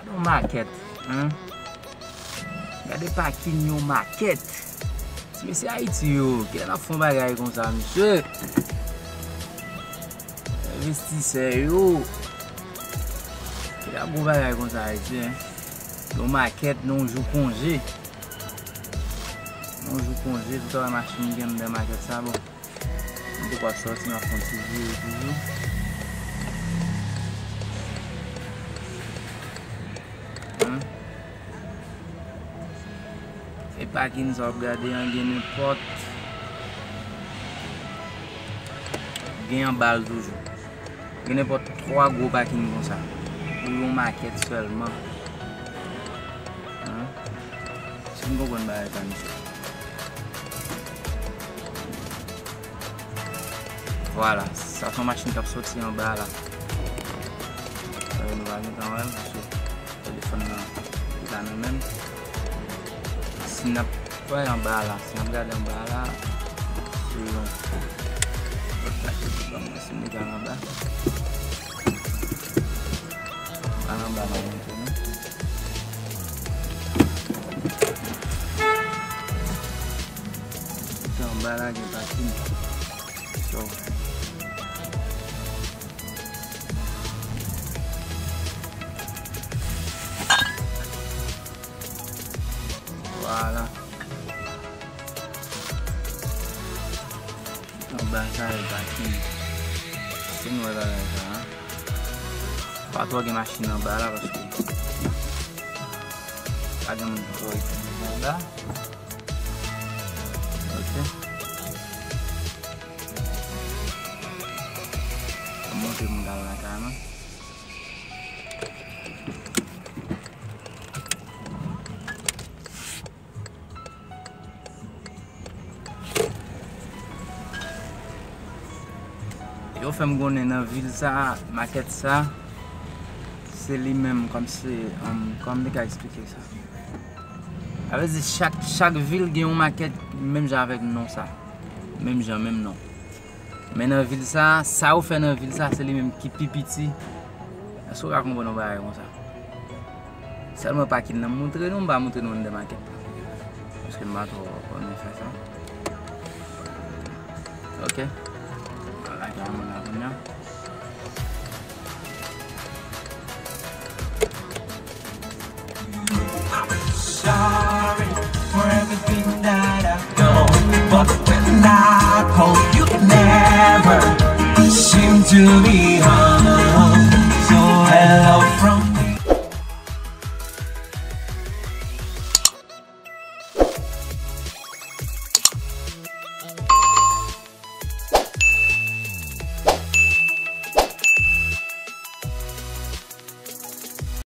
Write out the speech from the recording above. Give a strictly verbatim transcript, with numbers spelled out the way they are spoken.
Yon makèt, hein? Gade pakin yon makèt. Ti mesye Ayiti yo, kilè n ap fè yon bagay konsa, mesye? Envestisè yo, kilè n ap gwo bagay konsa Ayiti, hein? Yon makèt, nan yon jou konje. Nan yon jou konje, tout travay machin gen anndan makèt sa, bon. M poko ap sòti, m ap konn toujou, toujou. Hein? E pakin sa w ap gade an, gen nenpòt, gen anba l toujou. Gen nenpòt twa gwo pakin konsa. Pou yon makèt sèlman. Hein? Si n konprann bagay sa, mesye. Vwala, sa se yon machin k ap sòti anba la. Sa yo nou pa gentan wè l, paske telefòn nan, li pa nan men m. Si n ap wè anba la, si n ap gade anba la, se yon lòt bagay ki ban mwen, si m gade anba. Anba la, montre nou. Anba la, gen pakin. So, vwala. Anba sa e pakin. Se nou wè bagay sa, hein? Pa twò gen machin anba la, paske pa gen moun ki twò itilize anba. Ok. Mwen montre moun k al lakay mwen. Yo fè m konnen nan vil sa, makèt sa, se li menm, kòmsi, um, kòman m te ka eksplike sa? Sa vle di chak, chak vil gen yon makèt menm jan avèk non sa. Menm jan, menm non. Men nan vil sa, sa yo fè nan vil sa, se li menm ki pi piti. Èske w ka konprann yon bagay konsa? Sèlman pakin nan m montre nou, m pa montre nou anndan makèt la. Paske m pa twò renmen fè sa. Ok. Ala ki moun la kounye a. Sorry for everything that I've done, but when I call, you never seem to be home.